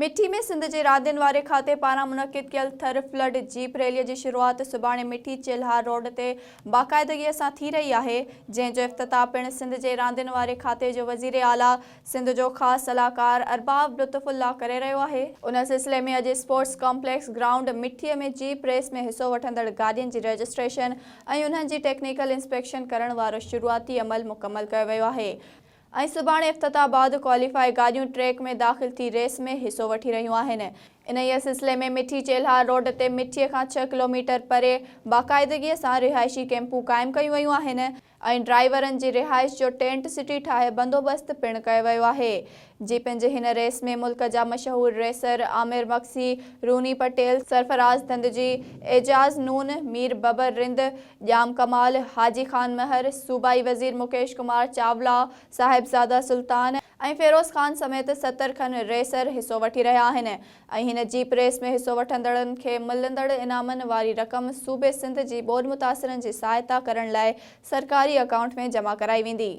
مٺي ۾ سنڌ جي راندين واري کاتي پاران منعقد ڪيل ٿر فلڊ جيپ ريلي جي شروعات سڀاڻي مٺي چيلهار روڊ تي باقاعدگي سان ٿي رهي آهي، جنهن جو افتتاح پڻ سنڌ جي راندين واري کاتي جو وزير اعليٰ سنڌ جو خاص صلاحڪار ارباب لطف الله ڪري رهيو آهي. ان سلسلي ۾ اڄ اسپورٽس ڪامپليڪس گرائونڊ مٺي ۾ جيپ ريس ۾ حصو وٺندڙ گاڏين جي رجسٽريشن ۽ انهن جي ٽيڪنيڪل انسپيڪشن ڪرڻ وارو شروعاتي عمل مڪمل ڪيو ويو آهي ۽ سڀاڻي افتتاح بعد ڪواليفائي گاڏيون ٽريڪ ۾ داخل ٿي ريس ۾ حصو وٺي رهيون آهن. انهيء سلسلي ۾ مٺي چيلهار روڊ تي مٺي کان ڇهه ڪلوميٽر پري باقاعدگيء سان رهائشي ڪئمپون قائم ڪيون ويون آهن ۽ ڊرائيورن جي رهائش جو ٽينٽ سٽي ٺاهي بندوبست پڻ ڪيو ويو آهي. جيپن جي هن ريس ۾ ملڪ جا مشهور ريسر عامر مگسي، روني پٽيل، سرفراز ڌنڌجي، اعجاز نون، مير ببر رند، ڄام ڪمال، حاجي خان مهر، صوبائي وزير مڪيش ڪمار چاولا، صاحبزاده سلطان ۽ فيروز خان سميت 70 کن ريسر حصو وٺي رهيا آهن ۽ هن جيپ ريس ۾ حصو وٺندڙن کي ملندڙ انعامن واري رقم صوبي سنڌ جي ٻوڏ متاثرن جي سهائتا ڪرڻ لاء سرڪاري اڪائونٽ ۾ جمع ڪرائي ويندي.